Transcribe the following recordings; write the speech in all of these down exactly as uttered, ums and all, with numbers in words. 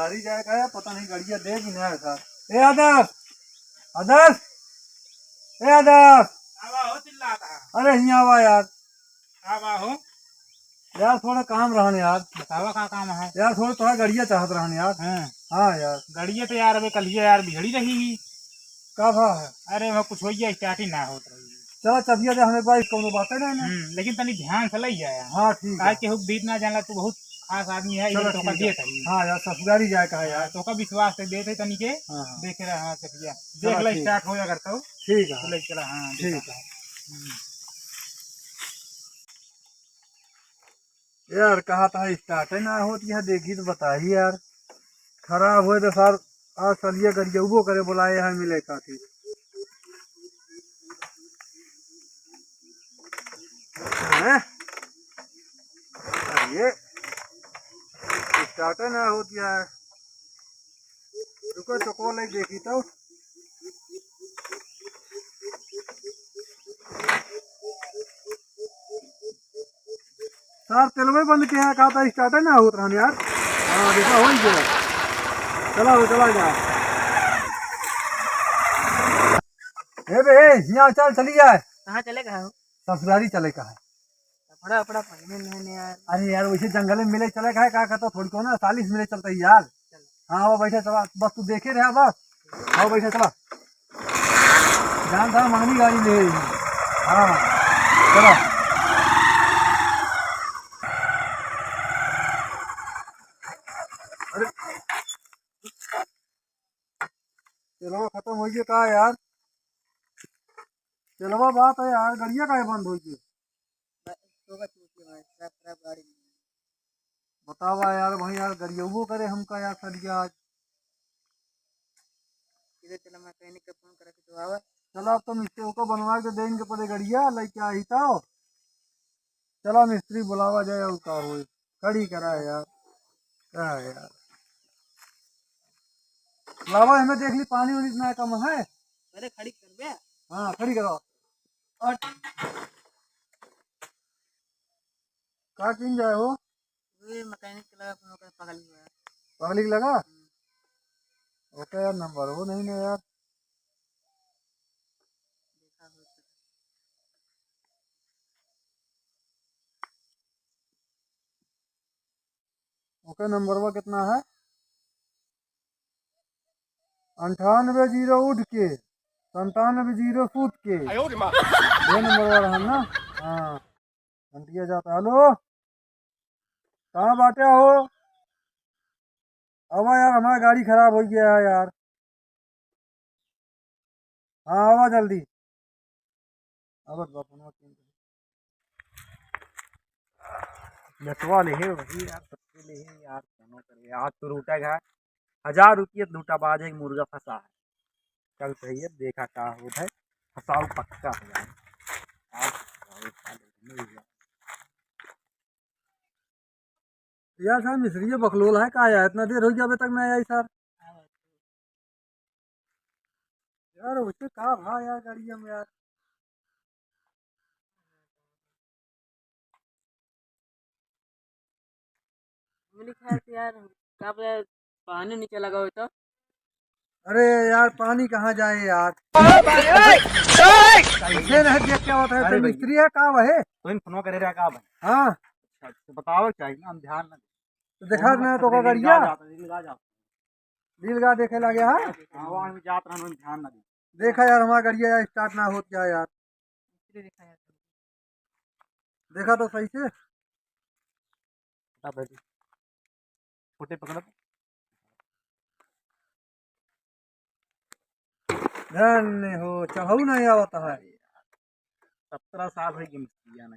चली जाए का है, पता नहीं गड़िया देगी ना ऐसा। ए आदर्श, आदर्श, ए आदर्श, का बा हो चिल्लाता? अरे हियाँ आवा यार। का बा हो? यार थोड़ा काम रहन यार। बतावा का काम है? यार थोड़ा तोहार गड़िया चाहत रहन यार। हाँ। हाँ यार। गड़िया तो यार अबे कलिया यार बिगड़ी रही ही। का भा है? अरे वह कुछ हो गया, start ही ना होत रही। चला चबिया दे हमें भाई, कौनो बात है ना। हम्म, लेकिन तनी ध्यान से लई जाया। हाँ ठीक काहे है। केहू के बीच ना जानला, तू बहुत खास आदमी है, चला ये तो ठीक कर है। दिए तनी। हाँ यार ससुरारी जाए का है यार। हाँ, तो का विश्वास से देते तनी के। हाँ, हाँ। देखे रहा, हाँ चबिया। चला देख ले ठीक। Start हो जा करता हूँ। ठीक है। तो ले चला, हाँ, ठीक देखा। है। हम्म। यार कहा था start है ना होत, यह देखी तो बताई यार। खराब होए तो सार आज सलिया गरियउबो करे, बोलाए है मिले खातिर। हैं? अरे start है ना होत यार। रुको चोको ले देखी तो। सार तेलवे बंद किया है, कहा था start है ना होत रहन यार। हाँ देखा हो ही गया। चला हो चला जा। ए बे ए, यहाँ चल चली जाए। कहाँ चले का हो? ससुरारी चले का है। कपड़ा अपड़ा पहने नहीं यार। अरे यार वैसे जंगल में मिले चले का है, का कहता थोड़ी कौन है, सालिस मिले चलता है यार। हाँ वो बैठे चला, बस तू देखे रहा बस। हाँ बैठे चला। जान था महंगी गाड़ी ले। हाँ चला। अरे तेलवा खत्म हो गया का यार? तेलवा बात है यार, गड़िया काहे बंद हो गई? बतावा यार भाई यार, गरियउबो करे हमका यार सरिया आज। सीधे चला मैकेनिक के फोन करके तो आवा। चला अब तो मिस्त्री को बनवा के देंगे पड़े गड़िया, लेके आई तो। चला मिस्त्री बुलावा जाए और का होई, खड़ी करा यार, का यार। लावा हमें देख ली पानी उनी इतना कम है। अरे खड़ी कर बे। हाँ खड़ी करो। और का किन जाए हो? ये मैकेनिक के लगा, कोनो का पगल हुआ है। पगली के लगा? हम्म। ओके यार, नंबर वो नहीं ना यार। देखा हो तो। ओके, नंबरवा कितना है? अंठानवे जीरो उठ के, संतानवे जीरो सूत के। आयो रे माँ। ये नंबरवा रहा ना? हाँ। घंटिया जाता। हेलो, कहाँ बाटे हो? आवा यार, हमार गाड़ी खराब हो गया है यार। हाँ, आवा जल्दी। आवत बा फोनवा। नटवा ले है वही यार, सबके ले है यार, फोनो करे। आज तो लूटा गया, हजार रुपये लूटा, बाज एक मुर्गा फंसा है। चल सही है, देखा का होत है, फंसाव पक्का है यार। आज फंसाव पक्का है। यार साहब, मिस्त्री बकलोल है का यार? इतना देर हो गया, अबे तक नहीं आई सर। यार, उसे का भा यार, गाड़िया में यार। मेरे ख्याल से यार, का पता पानी नीचे लगा हो तो। अरे यार, पानी कहाँ जाए यार? कैसे नहीं देख क्या होता है? अरे फिर भाई। मिस्त्री है का वहे? तो इन फोनो करे रहा का भाई? हाँ। अच्छा, तो बतावे चाहिए ना, हम ध्यान ना दें। तो देखा ना तो का गाड़िया? डील गा देखे लगे, हाँ? हाँ, वहाँ भी जात रहन, ध्यान ना दें। देखा यार, हमारा गाड़िया यार start ना होत क्या यार? देखा तो सही से। छोटे पकड़। धन्य हो, चढ़ऊ नहीं आवत है। सत्रह साल हो गए मिस्त्री आने।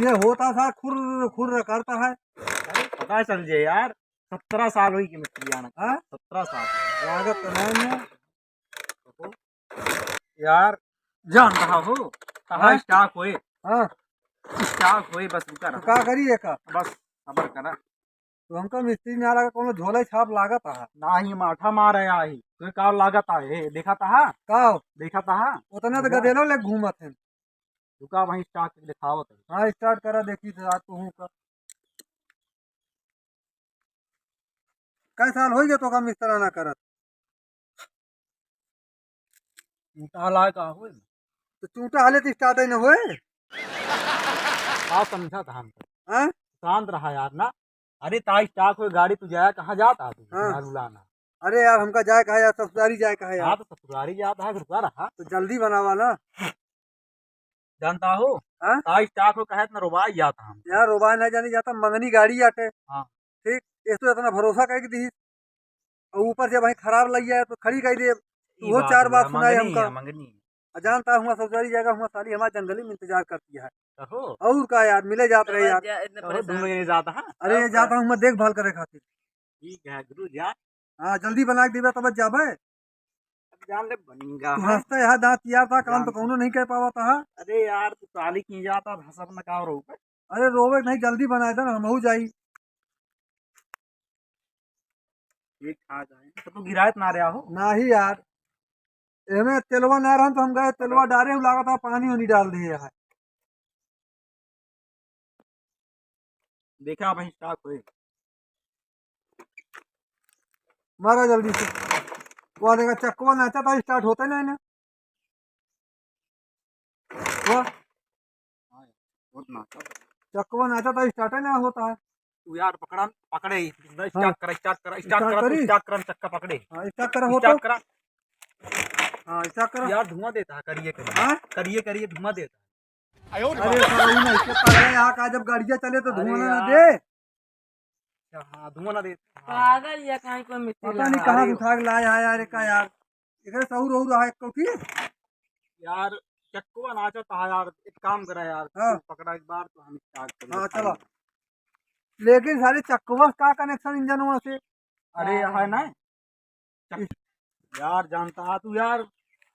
ये होता था खुर खुर करता है। अरे पता चल जाए यार, सत्रह साल हुई कि मिस्त्री आना। हाँ? सत्रह साल। लागत तो नहीं है। यार, जान रहा हो, कहाँ हाँ? Stock होए? हाँ। Stock होए, बस रुका तो रहा। का करी एका? बस, सबर करा। तो हमका मिस्त्री ना लगा, कोनो झोला छाप लागत है। ना ही माठा मारे आई, कोई का लागत है, हे, देखा था? का? देखा था? उतना तो देखा? गदेलो ले घूमत है। रुका, वहीं start करके दिखावत है। हाँ, start करा, देखी तो आज तो हूँ का। कै साल होइ गया तोका मिस्त्राना करत? चूटा हलाए का होए? तो चूटा हले तो start ही न होए। का समझा था हमको? हाँ? शांत रहा यार ना। अरे ताई start होए गाड़ी, तू जाए कहाँ जाता तू? हाँ। यार बुलाना। अरे यार, हमका जाए कहाँ यार, ससुरारी जाए कहाँ यार? हाँ, तो ससुरारी जाता है, रुका रहा। तो जल्दी बनावा ना। जानता हो, हाँ? आज start हो कहे इतना रोबाई जाता हम। यार, रोबाई नहीं जानी जाता, मंगनी गाड़ी आटे। हाँ। ठीक, एक तो इतना भरोसा करके दी, और ऊपर से भाई खराब लग जाए तो खड़ी कर दे, ई वो बात चार है, बात सुनाए मंगनी हमका। है, मंगनी। और जानता हूँ, ससुरारी जाएगा, हमारा साली हमारा जंगली में इंतजार करती है। कहो। और का यार, मिले जात रहे यार। जा, इतने कहो, परेशान। दोनों जने जाता है। अरे, और का? जाता हूँ मैं देखभाल करे खातिर। ठीक है गुरु, जा। हाँ, जल्दी बना के देबे तब जाबे। अब जान ले बनेगा। तू हंसता यहाँ दांत यार था, काम तो जानता। कौनो नहीं कह पावा था। अरे यार, तू साली की जाता, हंसब न का रोवे। अरे रोवे नहीं, जल्दी बनाए दे ना, हमहू जाई। ये खा जाए। तो तू गिरायत ना रहा हो? नाही यार। एमे तेलवा ना रहन तो हम गए, तेलवा डारे, उ लागत है पानी उनी डाल दिए है। देखा भाई, start होए। मारा जल्दी से। वो देखा, चक्कवा नाचा था, start होता ही नहीं ना। वो हाँ, बहुत नाचा। चक्कवा नाचा था, start ही ना होता है। तू यार पकड़ा, पकड़े ही। हाँ। Start करा, start करा, start start करा, तू करी? Start करा, चक्का पकड़े। हाँ, start करा, हो तो। Start करा। हाँ, start करा। यार धुआं देता है, करिए, करिए। हाँ? करिए, करिए, धुआं देता है। अरे साला, ऊ नहीं, इसके पकड़े यहाँ का, जब गाड़िया चले तो अरे धुआं ना यार। दे। अच्छा, हाँ, धुआं ना दे। हाँ। पागल या कहीं कोई मिट्टी पता नहीं लगा। कहाँ से अरे। उठा के लाया है यार, का यार। एकरे सहूर ओहूर रहा एक की? यार, चक्कवा नाचत है यार, एक काम करा यार, हाँ। तू पकड़ा एक बार तो हम start करें। हाँ, चलो। लेकिन सारे चक्कवा का connection इंजनवा से? अरे, हाँ। है ना? चक-, यार, जानता है तू यार,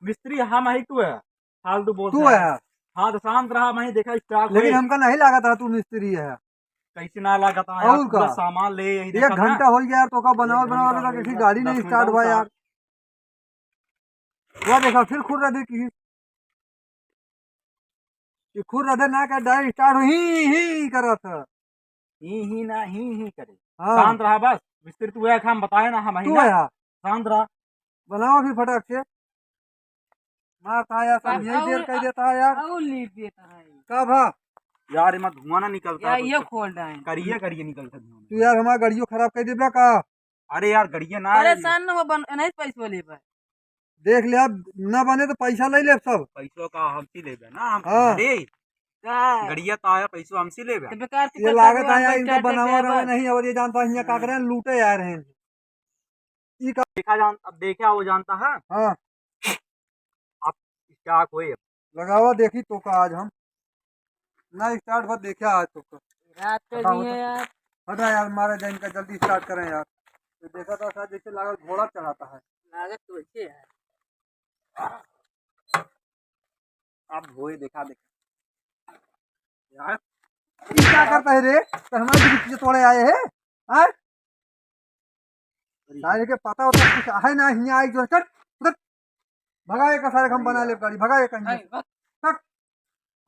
मिस्त्री हम है, तू है, फालतू बोलता तू है। है। हाँ, तो शांत रहा, मैं देखा start लेकिन होई। हमका नहीं लगा था तू मिस्त्री है। कैसे ना लगा था यार, थोड़ा सामान ले, यही एक देखा था। घंटा हो गया यार, तो का बनावत, एक घंटा बनावत हो गया, किसी गाड़ी नहीं दस मिनट start हुआ का। यार। या देखा, फिर खुर्रा दे की। ये खुर्रा दे ना कर, direct start हो, ही, ही करत है। ही, ही ना, ही, ही करे। हाँ। शांत रहा बस। मिस्त्री तू है, हम बताए ना, हम ही तू ना। है। शांत रहा। बनावा फिर फटाक से। मार था यार, सब अब यही देर और, कर देता है यार। और लीप देता है। का भा? यार, एमा धुआं ना निकलता या है, ये कुछ खोल डाए। करिए, करिए निकलता धुआं। तू यार हमारा गाड़ियों खराब कर देबा का? अरे यार, गड़िया ना है। परेशान न हो, बन-, नहीं पैसवा लेबे। देख ले, अब ना बने तो पैसा ले ले सब। पैसवा का हमसे लेबे ना, हम हाँ। अरे, का? गड़िया तो आया, पैसवा हमसे लेबे। तो बेकार तू ये करता लागत हुआ आया, हम इनका पैसा बनावा देबे। रहा नहीं, और ये जानता है, हियाँ का हाँ। करे, लूटे आए रहे हैं। ई का देखा जान-, अब देखा वो जानता है। हाँ। अब start होए। लगावा देखी तो का आज हम। ना start भर देखा आज तो का। रात के हटाओ दिए तो। यार। हटा यार, मारा जाए इनका, जल्दी start करें यार। तो देखा था शायद जैसे लागल घोड़ा चढ़ाता है। लागत तो वैसे है। अब होए देखा, देखा। यार, ये क्या करता है रे? तो हमारे पीछे तोड़े आए हैं? हाँ? सारे के पता होता कुछ है ना, हियाँ आई जो, चल, उधर। भगा एक सारे, हम बना ले गाड़ी, भगा एक कहीं। नहीं, बस। हट।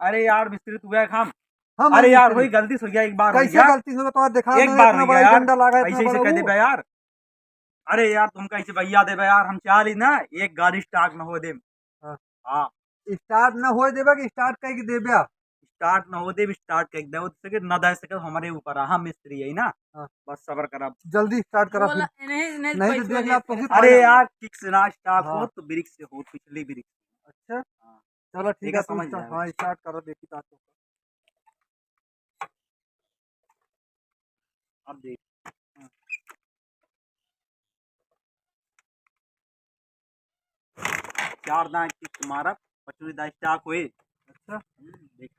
अरे यार, मिस्त्री तू है काम। हम अरे यार, मिस्त्री। वही गलती से हो गया, एक बार हो कैसे गया। गलती से हो गया? तो आज दिखा एक दो, बार इतना हो बड़ा गया यार। डंडा लगा है, इतना ऐसे, ऐसे बड़ा कह वो। देबे यार। अरे यार, तुम कैसे भैया देबे यार, हम चाली ना, एक गाड़ी start न हो दे। हाँ। हाँ। Start न होए देबे कि start करके देबे? Start न हो देबे, start करके देबे, तो सके न दे सके, हमारे ऊपर आ, हम मिस्त्री है ना। हाँ। बस सबर करा। जल्दी start करा बोला, फिर। इन्हें, इन्हें नहीं तो पैसवा देख ले ला, तो फिर। अरे यार, kick से ना start हाँ। हो, तो brake से हो, पिछली brake से। अच्छा। हाँ। चलो ठीक देखा, है, तुम समझ start, जाएगा। हाँ, start करो, देखी तो। अब देख। चार दांत की मारब, पचवीं दांत start होए। अच्छा। हम्म, देख।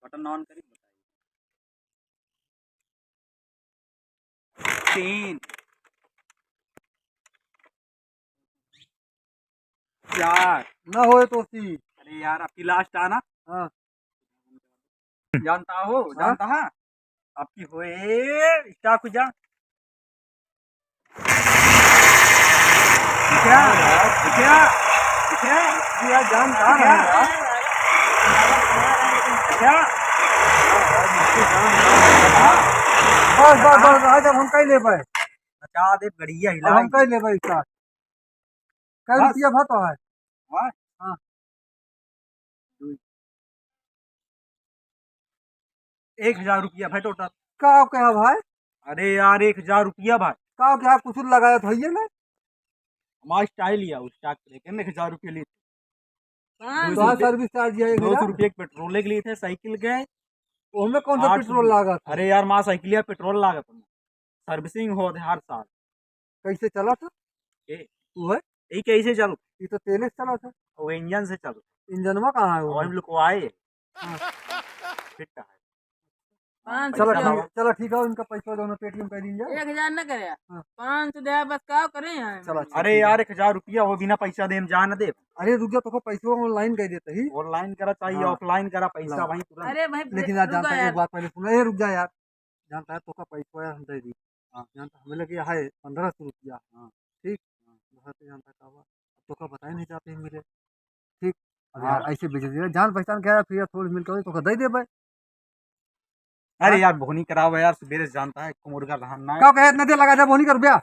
Button on करी, बताइए। तीन। चार। ना होए तो सी। अरे यार, आपकी last आना। हाँ। जानता हो, हाँ? जानता है? आपकी होए, start हो जा। क्या? क्या? क्या? क्या जानता है यार? क्या? बस, बस, बस, आज अब हम कहीं ले पाए। बचा दे, गड़िया अब हिला हम दे। कहीं ले पाए इसका। कै बस। रुपया भा तो है? हाँ। हाँ। एक हजार रुपया भाई टोटल। का कहा भाई? अरे यार, एक हजार रुपया भाई। का क्या कुछ लगाया था ये ना? हमारा स्टाइल ही है, उस स्टाइल के लेके एक हजार रुपया लिए थे। पाँच दो सौ तो हाँ, रुपये, सर्विस चार्ज है दो सौ रुपये के पेट्रोल के लिए थे, साइकिल के। ओमे कौन सा आठ सौ पेट्रोल रुपये। लागत है? अरे यार, माँ साइकिल या पेट्रोल लागत है, सर्विसिंग होत है हर साल। कैसे चला था? ए? तू है? ई कैसे चल? ई तो तेले से चला था। वो इंजन से चल। इंजनवा कहाँ है वो? वही लोग आए। हाँ। फिट है। पाँच सौ चला दे। ठीक, चला ठीक है, इनका पैसा दोनों पेटीएम कर दीजिए। एक हजार न करे। हाँ। पाँच सौ दे, बस का करे यहाँ? चला, अच्छा, अरे ठीक है। यार, एक हजार रुपया हो, बिना पैसा दे हम जान दे। अरे रुक जा, तोको पैसा ऑनलाइन कर देते ही। ऑनलाइन करा चाहिए, हाँ। ऑफलाइन करा, पैसा ला। वहीं तुरंत। अरे भाई, लेकिन यार रुक जानता जा है, यार। एक बात पहले सुना, ए रुक जा यार, जानता है तोका पैसा है, हम दे दी। हाँ। जानता हमें लगे है पन्द्रह सौ रुपया। हाँ। ठीक। हाँ। वहाँ पे जानता का बा, तोका बताए नहीं चाहते हैं मिले। ठीक। अब हाँ। यार ऐसे बेच दिया, जान पहचान क्या है, फिर थोड़ी मिलकर तोका दे दे भाई। अरे हाँ? यार, बोहनी कराओ यार, सुबेरे से जानता है, कुमुर का रहन ना है। का कहे इतना देर लगा, जब बोहनी कर ब्या?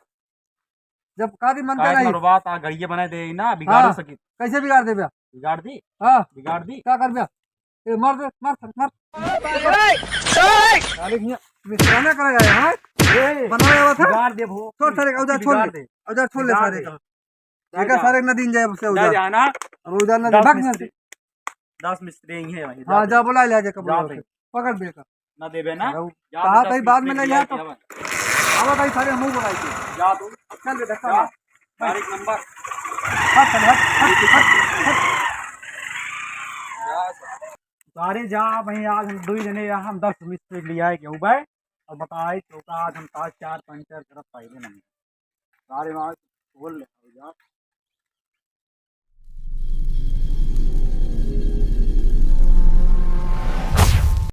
जब का दिन मन का काहे नहीं? मरवा ता, गड़िया बनाए दे ना, बिगाड़ हाँ, सकी। कैसे बिगाड़ दे ब्या? बिगाड़ दी? हाँ। बिगाड़ दी? का कर ब्या? ए, मार दे, मार, मार। साले भैया, मिस्त्राना करा जाए, हाँ? ए, बनाया हुआ था? बिगाड़ दे वो। छोड़ सारे, औजार छोड़ बिगाड़ ले। दे। औजार छोड़ ले बिगाड़ सारे दे। का। जा, एका जा। सारे न दिन जाए, उसे जा, औजार। जा ना। अब औजार न दे, दस भाग मिस्त्री। यहाँ से। दस मिस्त्री ही है वहीं, जा हाँ, दे। जा बुला ले, आजा, कब जा बुला दे। उसे। पकड़ दे का। ना देबे ना। अरे, जा कहा दे, था, दस बाद में मिस्त्री ले लिया लिया तो। के आवा। आवा भाई, सारे हम ही बुलाई थे। जा तू। चल बे, धक्का जा। मार। तारीख नंबर। हट, हट, हट, हट, हट। जा। सारे जा भाई, आज हम दो ही जने यहाँ, हम दस मिस्त्री लिया है, क्यों भाई? और बताए, चौका आज हम ताज चार पंचर तरफ पहले नहीं। सारे वहाँ बोल ले, जा।